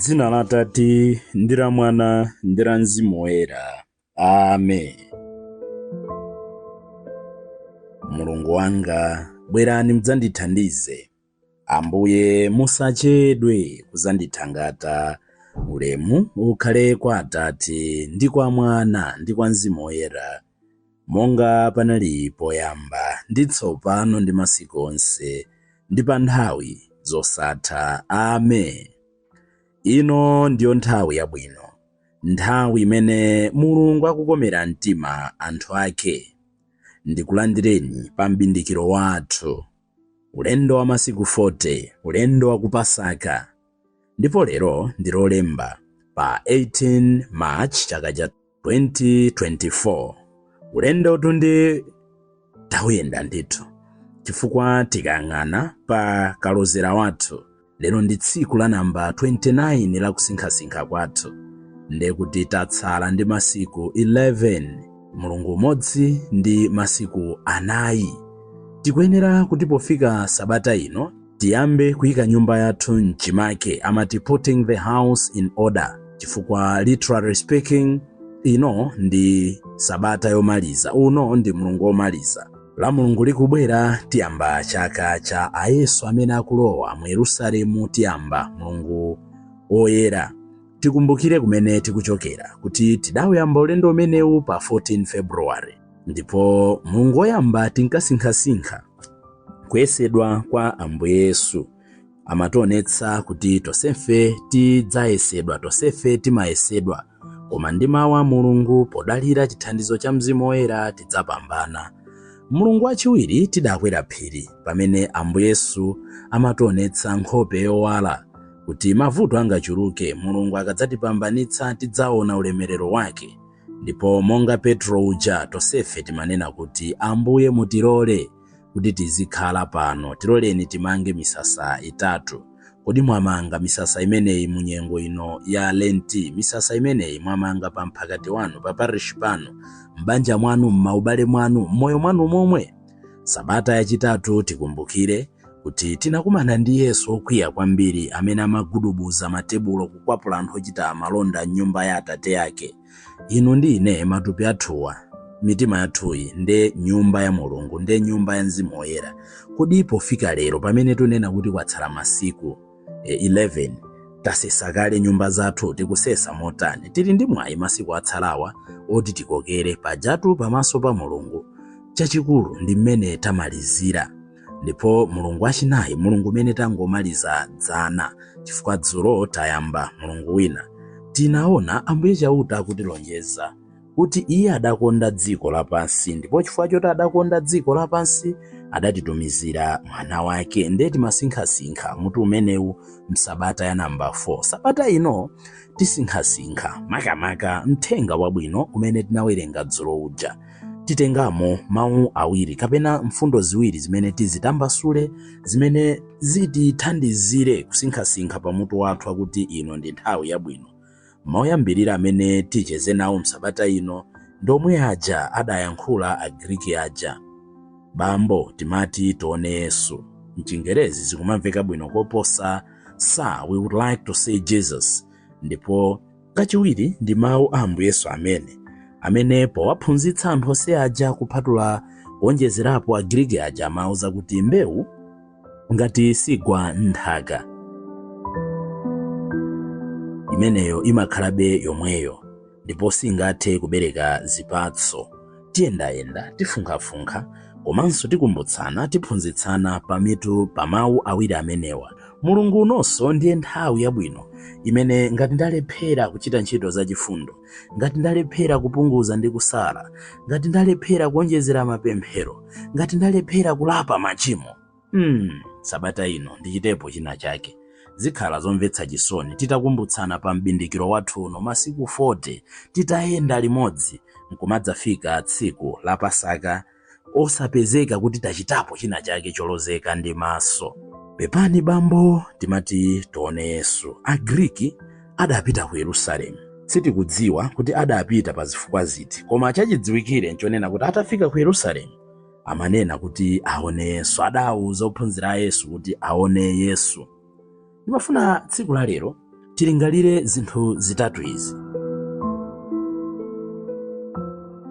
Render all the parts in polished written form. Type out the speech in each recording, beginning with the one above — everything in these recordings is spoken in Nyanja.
M'dzina la Atate, ndi la Mwana, ndi la Mzimu Woyera. Amen. Mulungu wanga, bwerani mudzandithandize. Ambuye, musachedwe kudzandithangata. Ulemu ukhale kwa Atate, ndi kwa Mwana, ndi kwa Mzimu Woyera, monga panali poyamba, ndi tsopano, ndi masiku onse, ndi pa nthawi zosatha. Amen. Ino ndiyo nthawi yabwino, nthawi imene Mulungu akukomera mtima anthu ake. Ndikulandireni pa m'bindikiro wathu, ulendo wa masiku 40, ulendo wa ku Pasaka. Ndipo lero ndi Lolemba pa 18 March chaka cha 2024. Ulendotu ndi tawuyenda ndithu, chifukwa tikayang'ana pa kalozera wathu, lero ndi tsiku la namba 29 la kusinkhasinkha kwathu, ndiye kuti tatsala ndi masiku 11, mulungu umodzi ndi masiku 4. Tikuyenera kuti pofika sabata ino tiyambe kuyika nyumba yathu mchimake, amati putting the house in order, chifukwa literally speaking ino ndi sabata yomaliza, uno ndi mulungu womaliza. La Mulungu likubwera tiyamba chaka cha Ayesu amene akulowa mu Yerusalemu, tiyamba Mulungu Woyera. Tikumbukire kumene tikuchokera, kuti tidawuyamba ulendo umenewu pa 14 February, ndipo mulungu woyamba tinkasinkhasinkha kuyesedwa kwa Ambuye Yesu. Amationetsa kuti tonsefe tidzayesedwa, tonsefe timayesedwa, koma ndi mawu a Mulungu, podalira chithandizo cha Mzimu Woyera, tidzapambana. Mulungu wachiwiri tidakwera phiri, pamene Ambuye Yesu amationetsa nkhope yowala, kuti mavuto angachuluke, Mulungu akadzatipambanitsa tidzaona ulemerero wake. Ndipo monga Petro uja, tonsefe timanena kuti, Ambuye, mutilole kuti tizikhala pano, tiloleni timange misasa itatu. Kodi mwamanga misasa imeneyi mu nyengo ino ya Lenti? Misasa imeneyi mwamanga pa mphakati wanu, pa parish panu, m'banja mwanu, m'maubale mwanu, m'moyo mwanu momwe? Sabata yachitatu tikumbukire kuti tinakumana ndi Yesu okwiya kwambiri, amene amagudubuza matebulo, kukwapula anthu ochita malonda m'nyumba ya Atate ake. Inu ndi ine, matupi athuwa, mitima yathuyi nde nyumba ya Mulungu, nde nyumba ya Mzimu Woyera. Kodi pofika lero, pamene tunena kuti kwatsala masiku 11, tasesa kale nyumba zathu? Tikusesa motani? Tili ndi mwayi masiku atsalawa oti tikokere pajatu pamaso pa Mulungu. Chachikulu ndi mmene tamalizira. Ndipo mulungu wachinayi, mulungu umene tangomaliza dzana, chifukwa dzulo tayamba mulungu wina, tinaona Ambuye Chauta akutilonjeza kuti iye adakonda dziko lapansi, ndipo chifukwa choti adakonda dziko lapansi adatitumizira mwana wake. Ndiye timasinkhasinkha mutu umenewu msabata ya namba 4. Sabata ino tisinkhasinkha makamaka mthenga wabwino umene tinawerenga dzulo uja. Titengamo mawu awiri kapena mfundo ziwiri zimene tizitambasule, zimene zitithandizire kusinkhasinkha pamutu wathu akuti ino ndi nthawi yabwino. Mawu oyambirira amene ticheze nawo msabata ino ndi omwe aja adayankhula Agriki aja: Bambo, timati tione Yesu. Mchingerezi zikumamveka bwino koposa, Sir, we would like to see Jesus. Ndipo kachiwiri ndi mawu a Ambuye Yesu amene powaphunzitsa anthu onse aja, kupatula kuonjezerapo Agriki aja, amawuza kuti mbewu ngati sigwa nthaka imeneyo imakhalabe yomweyo ndipo singathe kubereka zipatso. Tiyendayenda, tifunkhafunkha, komanso tikumbutsana, tiphunzitsana pamitu pa mawu awiri amenewa. Mulungu unonso ndiye nthawi yabwino imene ngati ndalephera kuchita ntchito zachifundo, ngati ndalephera kupunguza ndi kusala, ngati ndalephera kuonjezera mapemphero, ngati ndalephera kulapa machimo, sabata ino ndichitepo china chake. Zikhala zomvetsa chisoni titakumbutsana pa m'bindikiro wathu uno masiku 40, titayenda limodzi, nkumadzafika tsiku la Pasaka osapezeka kuti tachitapo china chake cholozeka ndi maso. Pepani bambo, timati tione Yesu. Agriki adapita ku Yerusalemu. Sitikudziwa kuti adapita pa zifukwa ziti, koma chachidziwikire nchonena kuti atafika ku Yerusalemu amanena kuti aone Yesu. Adawuza ophunzira a Yesu kuti aone Yesu. Ndimafuna tsiku la lero Tilingalire zinthu zitatu izi.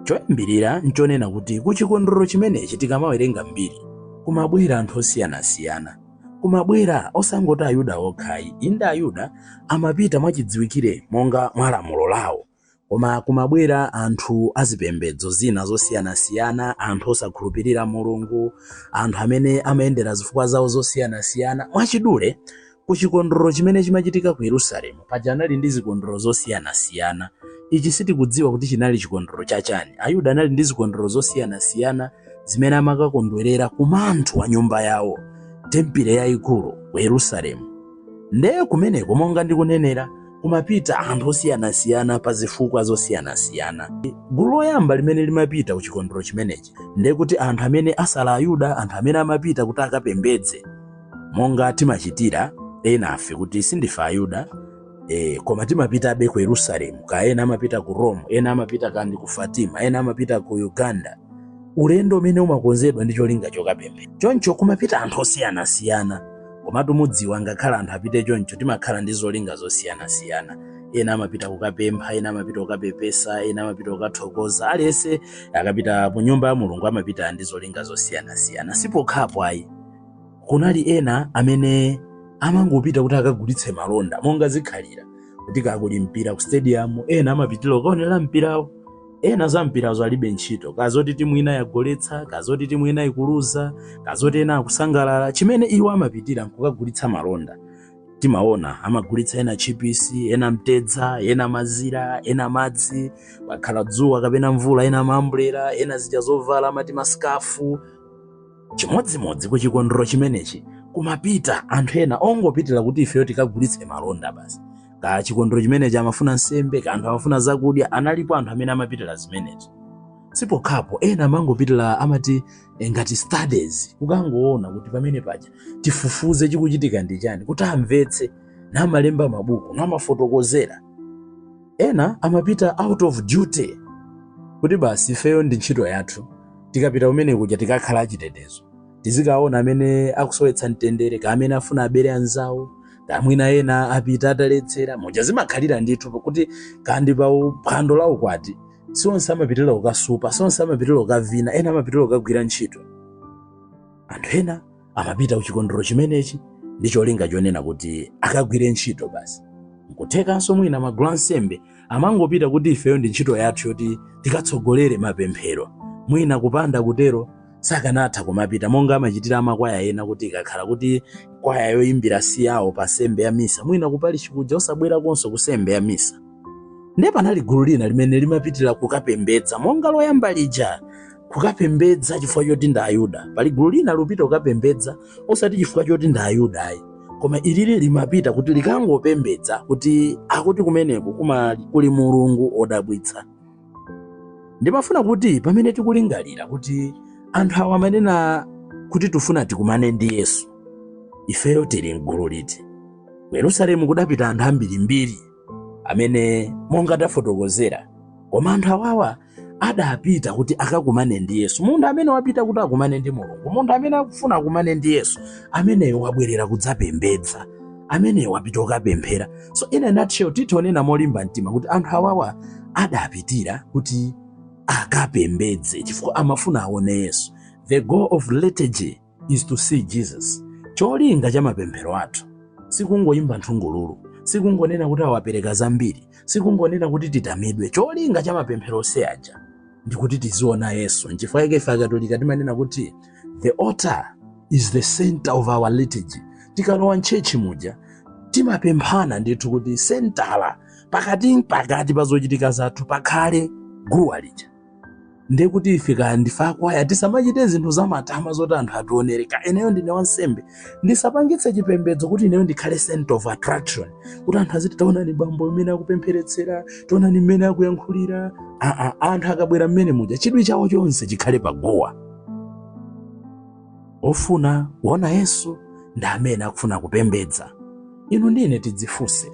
Choyambirira nchonena kuti ku chikondwerero chimenechi tikamawerenga mbiri, kumabwera anthu osiyanasiyana. Kumabwera osangoti Ayuda okha ayi. Inde Ayuda amapita mwachidziwikire monga mwa lamulo lawo, koma kumabwera anthu azipembedzo zina zosiyanasiyana, anthu osakhulupirira Mulungu, anthu amene amayendera zifukwa zawo zosiyanasiyana. Mwachidule, ku chikondwerero chimene chimachitika ku Yerusalemu, paja anali ndi zikondwerero zosiyanasiyana. Ichi sitikudziwa kuti chinali chikondwerero chachani. Ayuda anali ndi zikondwerero zosiyanasiyana zimene amakakondwerera kumanthu wa nyumba yawo, tempile yayikulu ku Yerusalemu. Nde kumeneko, monga ndikunenera, kumapita anthu osiyanasiyana pa zifukwa zosiyanasiyana. Gulu loyamba limene limapita ku chikondwerero chimenechi ndiye kuti anthu amene asala Ayuda, anthu amene amapita kuti akapembedze monga timachitira enafe kuti sindife Ayuda, koma timapitabe ku Yerusalemu, ka ena amapita ku Rome, ena amapita kandi ku Fatima, ena amapita ku Uganda, ulendo umene umakonzedwa ndi cholinga chokapemphera. Choncho kumapita anthu osiyanasiyana. Komatu mudziwa, ngakhale anthu apite choncho, timakhala ndi zolinga zosiyanasiyana. Ena amapita kukapempha, ena amapita kukapepesa, ena amapita kukathokoza. Aliyense akapita ku nyumba ya Mulungu amapita ndi zolinga zosiyanasiyana. Sipokhapo ayi, kunali ena amene amangopita kuti akagulitse malonda, monga zikhalira kuti kakuli mpira ku stadium, ena amapitira kukaonera mpirawo, ena za mpirazo alibe ntchito, kazoti timu ina yagoletsa, kazoti timu ina ikuluza, kazoti ena akusangalala. Chimene iwo amapitira nkukagulitsa malonda. Timaona amagulitsa ena chipisi, ena mtedza, ena mazira, ena madzi, pakhala dzuwa kapena mvula, ena maambrela, ena zija zovala amati masikafu. Chimodzimodzi ku chikondwerero chimenechi kumapita anthu ena ongopitira kuti ifeyo tikagulitse malonda basi. Ka chikondwerero chimenechi amafuna nsembe, ka anthu amafuna zakudya, analipo anthu amene amapitira zimenezo. Sipokhapo, ena amangopitira amati ngati studies, kukangoona kuti pamene paja tifufuze chikuchitika ndi chani, kuti amvetse, namalemba mabuku, namafotokozera. Ena amapita out of duty, kuti basi ifeyo ndi ntchito yathu, tikapita kumene kuja tikakhala achitetezo, tizikaona amene akusowetsa mtendere, ka amene afuna abere anzawo, kamwina ena apita ataledzera, muja zimakhalira ndithu kuti kandi pa phwando la ukwati si onse amapitira kukasupa, si onse amapitira kukavina, ena amapitira kukagwira ntchito. Anthu ena amapita ku chikondwerero chimenechi ndi cholinga chonena kuti akagwire ntchito basi. Nkuthekanso mwina magulu ansembe amangopita kuti ifeyo ndi ntchito yathu yoti tikatsogolere mapemphero, mwina kupanda kutero sakanatha kumapita, monga amachitira amakwaya ena kuti ikakhala kuti kwaya yoyimbira si yawo pa nsembe ya misa, mwina kupalishi kuja osabwerakonso ku nsembe ya misa. Ndiye panali gulu lina limene limapitira kukapembedza, monga loyamba lija kukapembedza chifukwa choti ndi Ayuda. Pali gulu lina lupita kukapembedza osati chifukwa choti ndi Ayuda ayi, koma ilili limapita kuti likangopembedza, kuti akuti kumeneko kuli Mulungu odabwitsa. Ndimafuna kuti pamene tikulingalira kuti anthu awa amanena kuti tifuna tikumane ndi Yesu, ifeyo tili mgulu liti? Ku Yerusalemu kudapita anthu ambirimbiri amene monga tafotokozera, koma anthu awawa adapita kuti akakumane ndi Yesu. Munthu amene wapita kuti akumane ndi Mulungu, munthu amene akufuna akumane ndi Yesu, ameneyo wabwerera kudzapembedza, ameneyo wapita kukapemphera. So in a nutshell, titonena molimba mtima kuti anthu awawa adapitira kuti akapembedze chifukwa amafuna aone Yesu. The goal of liturgy is to see Jesus. Cholinga cha mapemphero athu sikungoyimba nthungululu, sikungonena kuti awapereka zambiri, sikungonena kuti titamidwe. Cholinga cha mapemphero onse aja ndikuti tiziona Yesu. Nchifukwa chake ife Akatolika timanena kuti the altar is the center of our liturgy. Tikalowa mtchechi muja timapemphana ndithu kuti sentala, pakati pakati pa zochitika zathu, pakhale guwa lija. Ndiye kuti ife kaya ndife akwaya, tisamachite zinthu zamatama zoti anthu ationere. Ka ineyo ndine wansembe, ndisapangitse chipembedzo kuti ineyo ndikhale center of attraction, kuti anthu aziti taonani bambo mmene akupempheretsera, taonani mmene akuyankhulira. Aa, anthu akabwera mmene muja chidwi chawo chonse chikhale paguwa. Ofuna kuona Yesu ndi amene akufuna kupembedza. Inu ndine tidzifunse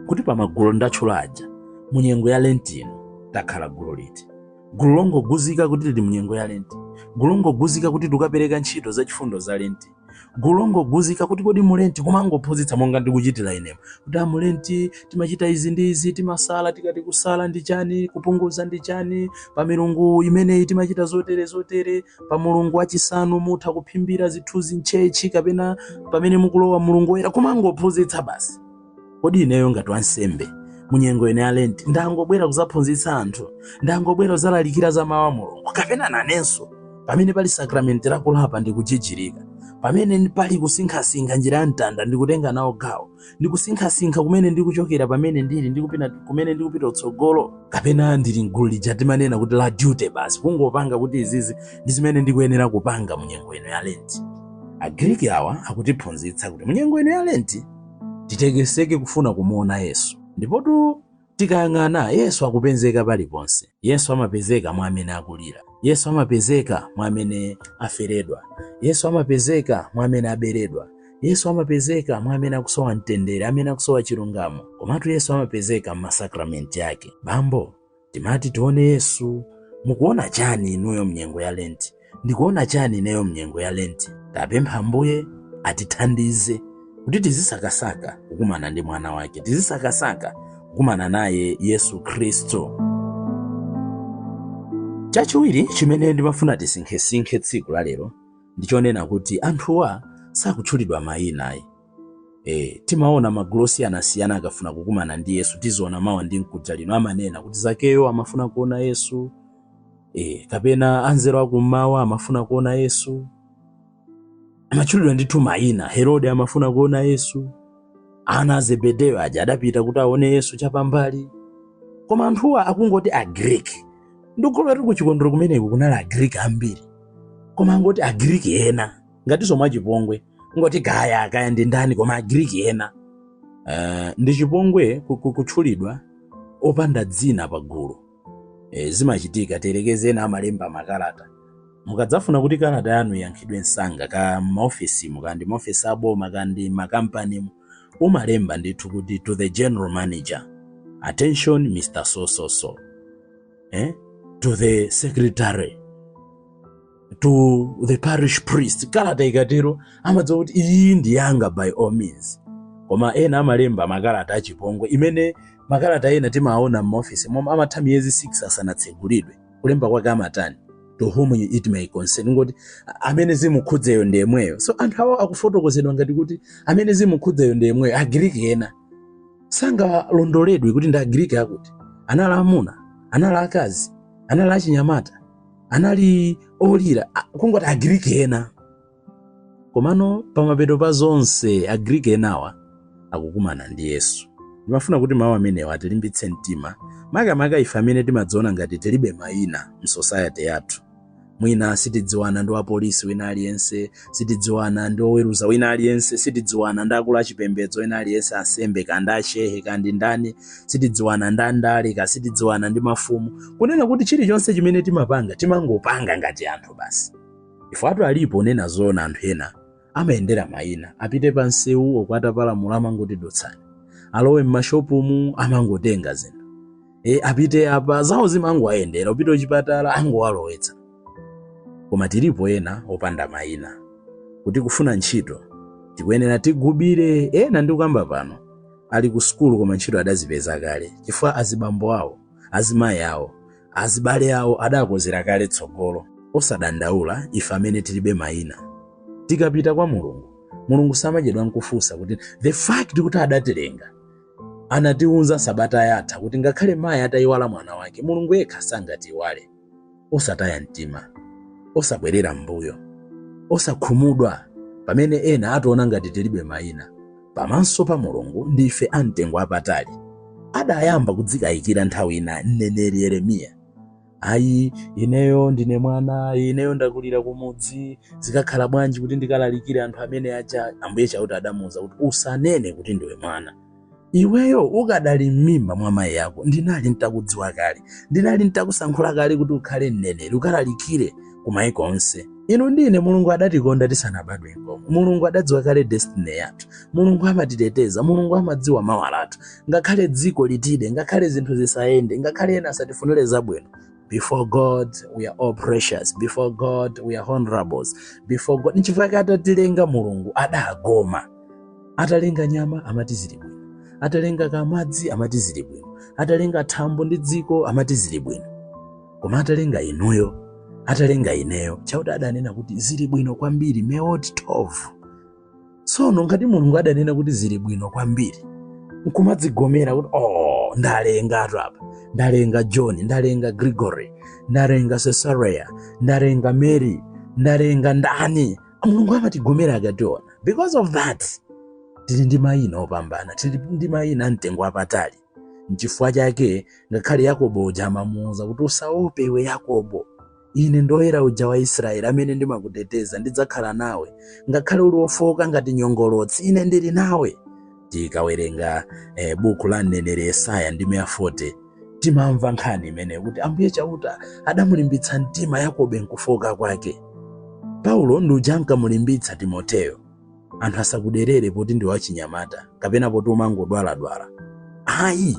kuti pamagulu ndatchula aja, mu nyengo ya Lenti ino takhala gulu liti? Gulu longoguzika kuti tili mu nyengo ya Lenti, gulu longoguzika kuti tikapereka ntchito zachifundo za Lenti, Gulu longoguzika kuti kodi mu Lenti kumangophunzitsa monga ndikuchitira inemo kuti mu Lenti timachita izi ndi izi, timasala, tikati kusala ndi chani, kupunguza ndi chani, pa milungu imeneyi timachita zotere zotere, pa mulungu wachisanu mutha kuphimbira zithunzi m'tchechi kapena pamene mukulowa mulungu woyera, kumangophunzitsa basi. Kodi ineyo ngati wansembe munyengo ino ya Lenti ndangobwera kuzaphunzitsa anthu, ndangobwera kuzalalikira za mawu a Mulungu, kapena nanenso pamene pali sakramenti lakulapa ndikujijirika, pamene pali kusinkhasinkha njira ya mtanda ndikutenga nawo gawo, ndikusinkhasinkha kumene ndikuchokera, pamene ndili ndikupita, kumene ndikupita utsogolo, kapena ndili mgulu lija timanena kuti la duty basi, kungopanga kuti izizi ndi zimene ndikuyenera kupanga munyengo ino ya Lenti? Agriki awa akutiphunzitsa kuti munyengo ino ya Lenti titekeseke kufuna kumuona Yesu. Ndipotu tikayang'ana, Yesu akupezeka paliponse. Yesu amapezeka mwa amene akulira, Yesu amapezeka mwa amene aferedwa, Yesu amapezeka mwa amene aberedwa, Yesu amapezeka mwa amene akusowa mtendere, amene akusowa chilungamo. Komatu Yesu amapezeka m'masakramenti ake. Bambo, timati tione Yesu. Mukuona chani inuyo mnyengo ya Lenti? Ndikuona chani ineyo mnyengo ya Lenti? Tapempha Ambuye atithandize kuti tizisakasaka kukumana ndi mwana wake, tizisakasaka kukumana naye Yesu Khristu. Chachiwiri chimene ndimafuna tisinkhesinkhe tsiku la lero ndichonena kuti anthuwa sakutchulidwa mayina ayi. Timaona magulu osiyanasiyana akafuna kukumana ndi Yesu, tiziona mawa ndi mkuja lino, amanena kuti Zakeyo amafuna kuona Yesu, kapena anzeru akummawa amafuna kuona Yesu, amatchulidwa ndithu mayina. Herode amafuna kuona Yesu, ana a Zebedeyo aja adapita kuti aone Yesu chapambali. Koma anthuwa akungoti Agriki. Ndikukhulupirira kuti kuchikondwerero kumeneku kunali Agriki ambiri, koma angoti Agriki ena, ngatinso mwachipongwe ngoti kaya kaya ndi ndani, koma Agriki ena. Ndi chipongwe kutchulidwa opanda dzina pa gulu. Zimachitika, tiyerekeze ena amalemba makalata. Mukadzafuna kuti kalata yanu iyankhidwe msanga, ka m'maofesimu, ka ndi maofesi aboma, ka ndi makampanimu, umalemba ndithu kuti "To the general manager, attention Mr so so so, to the secretary, to the parish priest." Kalata ikatero amadziwa kuti iyi ndi yanga by all means. Koma ena amalemba makalata achipongwe, imene makalata ena timaona m'maofisi momwe amatha miyezi 6 asanatsegulidwe. Kulemba kwake amatani? "To whom it may concern," ngoti amene zimukhudzeyo ndi yemweyo. So anthu awo akufotokozedwa ngati kuti amene zimukhudzeyo ndi yemweyo. Agriki ena sangalondoledwe kuti ndi Agriki akuti anali amuna, anali akazi, anali achinyamata, anali olira, kungoti Agriki ena. Komano pamapeto pa zonse Agriki enawa akukumana ndi Yesu. Ndimafuna kuti mawu amenewa atilimbitse mtima, makamaka ife amene timadziona ngati tilibe mayina m'society yathu. Mwina sitidziwana ndi wapolisi wina aliyense, sitidziwana ndi oweruza wina aliyense, sitidziwana ndi akulu achipembedzo wina aliyense, ansembe kandi ashehe kandi ndani, sitidziwana ndi andale ka, sitidziwana ndi mafumu. Kunena kuti chilichonse chimene timapanga timangopanga ngati anthu basi. Ifetu alipo, nena zoona, anthu ena amayendera mayina. Apite pa msewu okwata palamula amangoti dutsani, alowe m'mashopumu amangotenga zinthu, apite apa zawo zimangowayendera, upite kuchipatala angowalowetsa. Koma tilipo ena opanda mayina, kuti kufuna ntchito tikuyenera tigubire. Ena ndikukamba pano ali ku sukulu koma ntchito adazipeza kale chifukwa azibambo awo, azimayi awo, azibale awo adakozera kale tsogolo. Osadandaula ife amene tilibe mayina. Tikapita kwa Mulungu, Mulungu samachedwa nkufunsa kuti the fact kuti adatilenga, anatiunza sabata yatha kuti ngakhale mayi atayiwala mwana wake, Mulungu yekha sangatiyiwale. Osataya mtima, osabwerera m'mbuyo, osakhumudwa pamene ena ationa ngati tilibe mayina. Pamaso pa Mulungu ndife amtengo apatali. Adayamba kudzikayikira nthawi ina mneneri Yeremiya: "Ayi, ineyo ndine mwana, ineyo ndakulira kumudzi, zikakhala bwanji kuti ndikalalikire anthu amene aja?" Ambuye Chauta adamuwuza kuti, "Usanene kuti ndiwe mwana. Iweyo ukadali m'mimba mwa mayi ako ndinali ntakudziwa kale, ndinali ntakusankhula kale kuti ukhale mneneri, ukalalikire ku mayiko onse." Inu ndine, Mulungu adatikonda tisanabadwe nkomwe. Mulungu adadziwa kale destiny yathu. Mulungu amatiteteza, Mulungu amadziwa mawa lathu. Ngakhale dziko litide, ngakhale zinthu zisayende, ngakhale ena asatifunire zabwino, Before God we are all precious. Before God we are honorables. Before God, nchifukwa atatilenga Mulungu adagoma. Atalenga nyama amati zili bwino, atalenga kamadzi amati zili bwino, atalenga thambo ndi dziko amati zili bwino, koma atalenga inuyo, atalenga ineyo, Chauta adanena kuti zili bwino kwambiri, meot 12. Tsono ngati Mulungu adanena kuti zili bwino kwambiri, nkumadzigomera kuti, "Oh, ndalengatu apa, ndalenga John, ndalenga Gregory, ndalenga Cesarea, ndalenga Mary, ndalenga ndani," Mulungu amatigomera akationa. Because of that, tili ndi mayina opambana, tili ndi mayina amtengo apatali. Nchifukwa chake ngakhale Yakobo uja amamuwuza kuti, "Usaope iwe Yakobo, ine ndoyera uja wa Israeli amene ndimakuteteza, ndidzakhala nawe. Ngakhale uli wofowoka ngati nyongolotsi, ine ndili nawe." Tikawerenga buku la mneneri Yesaya ndime ya 40, timamva nkhani imeneyo kuti Ambuye Chauta adamulimbitsa mtima Yakobe nkufoka kwake. Paulo ndi uja ankamulimbitsa Timoteyo, "Anthu asakuderere poti ndi wachinyamata kapena poti umangodwaladwala." Ayi,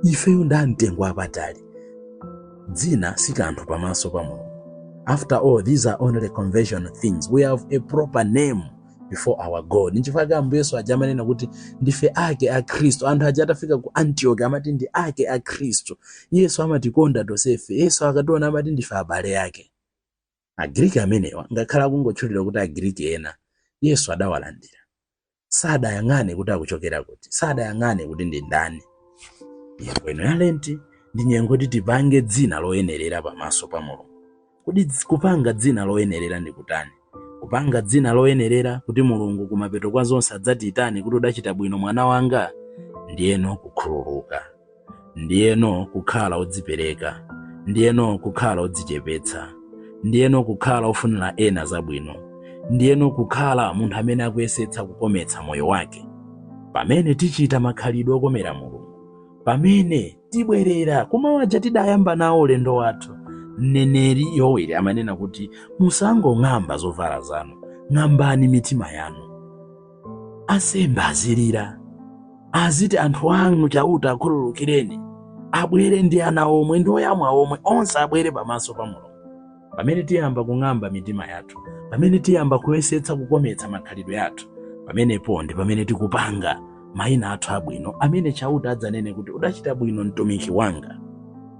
ifeyo ndi amtengo apatali. Dzina si kanthu pamaso pa Mulungu. After all, these are only conventional things. We have a proper name before our God. Nchifukwa chake Ambuye Yesu aja amanena kuti ndife ake a Khristu. Anthu aja atafika ku Antioch amati ndi ake a Khristu. Yesu amatikonda tonsefe. Yesu akationa amati ndife abale ake. Agriki amenewa, ngakhale akungotchulidwa kuti Agriki ena, Yesu adawalandira. Sadayang'ane kuti akuchokera kuti, sadayang'ane kuti ndi ndani. Nyengo ino ya Lenti ndi nyengo kuti tipange dzina loyenerera pamaso pa Mulungu. Kodi kupanga dzina loyenerera ndi kutani? Kupanga dzina loyenerera kuti Mulungu kumapeto kwa zonse adzatiyitane kuti, "Udachita bwino, mwana wanga," ndiyeno kukhululuka, ndiyeno kukhala odzipereka, ndiyeno kukhala odzichepetsa, ndiyeno kukhala ofunira ena zabwino, ndiyeno kukhala munthu amene akuyesetsa kukometsa moyo wake. Pamene tichita makhalidwe okomera Mulungu, pamene tibwerera kumawaja tidayamba nawo ulendo wathu. Mneneri Yoweli amanena kuti musangong'amba zovala zanu, ng'ambani mitima yanu. Ansembe azilira, aziti, "Anthu anu Chauta akhululukireni." Abwere ndi ana omwe ndi oyamwa omwe, onse abwere pamaso pa Mulungu. Pamene tiyamba kung'amba mitima yathu, pamene tiyamba kuyesetsa kukometsa makhalidwe athu, pamenepo ndi pamene tikupanga mayina athu abwino amene Chauta adzanene kuti, "Udachita bwino, mtumiki wanga."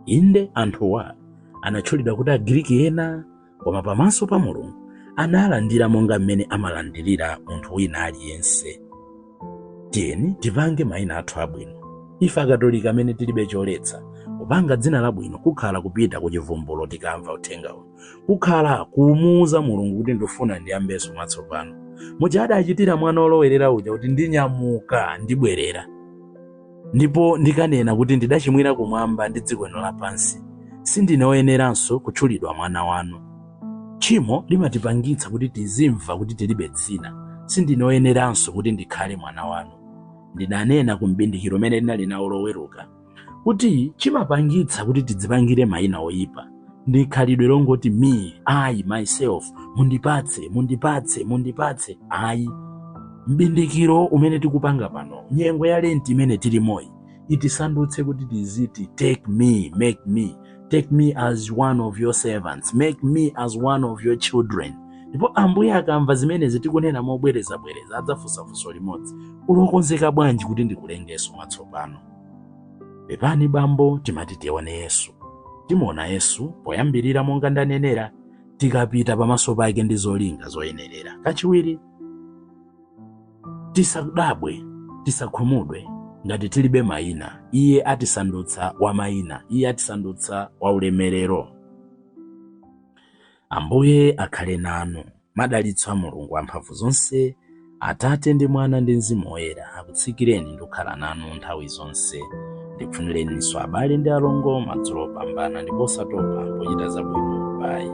Inde, anthuwa anatchulidwa kuti Agiriki ena, koma pamaso pa Mulungu analandira monga mmene amalandirira munthu wina aliyense. Tiyeni tipange mayina athu abwino. Ife Akatolika amene tilibe choletsa, kupanga dzina labwino kukhala kupita ku chivumbulo tikamva uthenga uno, kukhala kumuuza Mulungu kuti ndifuna ndiyambenso mwatsopano, muja adachitira mwana olowerera uja kuti, "Ndinyamuka, ndibwerera, ndipo ndikanena kuti ndidachimwira kumwamba ndi dziko lino lapansi. Sindine woyeneranso kutchulidwa mwana wanu." Tchimo limatipangitsa kuti tizimva kuti tilibe dzina. "Sindine woyeneranso kuti ndikhale mwana wanu." Ndidanena ku mbindikiro umene ndinali nawo loweruka kuti chimapangitsa kuti tidzipangire mayina oyipa ndi khalidwe longoti me, I, myself, mundipatse, mundipatse, mundipatse. Ayi, mbindikiro umene tikupanga pano, nyengo ya Lenti imene tilimoyi, itisandutse kuti tiziti, "Take me, make me, take me as one of your servants, make me as one of your children." Ndipo Ambuye akamva zimenezi tikunena mobwerezabwereza, adzafunsa funso limodzi: "Uli wokonzeka bwanji kuti ndikulengenso mwatsopano?" Pepani bambo, timati tione Yesu. Timuona Yesu poyambirira, monga ndanenera, tikapita pamaso pake ndi zolinga zoyenerera. Kachiwiri, tisadabwe, tisakhumudwe ngati tilibe mayina. Iye atisandutsa wa mayina, Iye atisandutsa wa ulemerero. Ambuye akhale nanu. Madalitso a Mulungu amphamvu zonse, Atate ndi Mwana ndi Mzimu Woyera, akutsikireni ndi kukhala nanu nthawi zonse. Ndikufunireniso abale ndi alongo madzulo opambana, ndipo osatopa pochita zabwino. Bye.